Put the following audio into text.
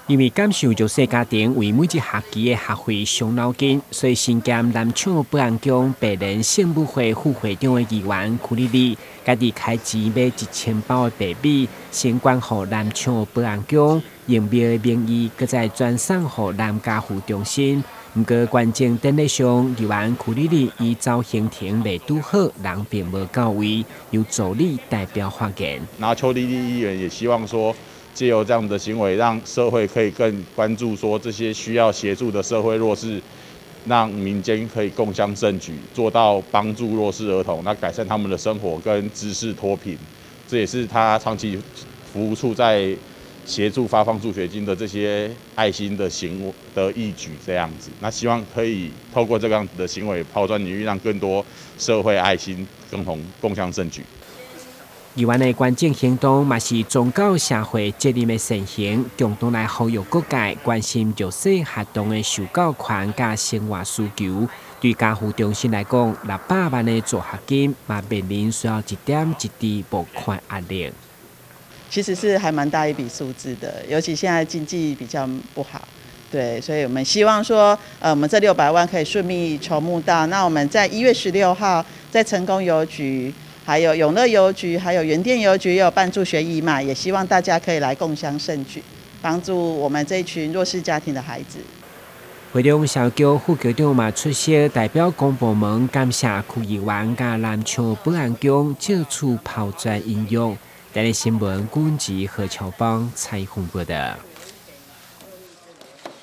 因為感受弱勢家庭為每一學期的學費傷腦筋，所以身兼南廠保安宮白蓮聖母會副會長的議員邱麗麗，家己開錢買1000包的白米，先捐予南廠保安宮，用廟的名義，閣再轉送予南家護中心。毋過捐贈典禮上，議員邱麗麗伊走行程未拄好，人並無到位，由助理代表發言。那邱麗麗議員也希望說，藉由這樣的行為，讓社會可以更關注說這些需要協助的社會弱勢，讓民間可以共襄盛舉，做到幫助弱勢兒童，那改善他們的生活跟知識脫貧，這也是他長期服務處在協助發放助學金的這些愛心的行為的義舉，這樣子。那希望可以透過這樣子的行為拋磚引玉，讓更多社會愛心共同共襄盛舉。議員的捐贈行動嘛是宗教社會責任的善行，共同來呼籲各界關心弱勢學童的受教權佮生活需求。對家扶中心來講，600萬的助學金嘛面臨需要一點一滴募款壓力。其實是還蠻大一筆數字的，尤其現在經濟比較不好，對，所以我們希望說，我們這六百萬可以順利籌募到。那我們在1月16號在成功郵局，還有永樂郵局，還有原店郵局也有辦助學義賣，也希望大家可以來共襄盛舉，幫助我們這一群弱勢家庭的孩子。會中蕭菊副局長嘛出席，代表公部門感謝區議員佮南廠保安宮借此拋磚引玉。台視新聞，軍籍何喬邦採訪報道。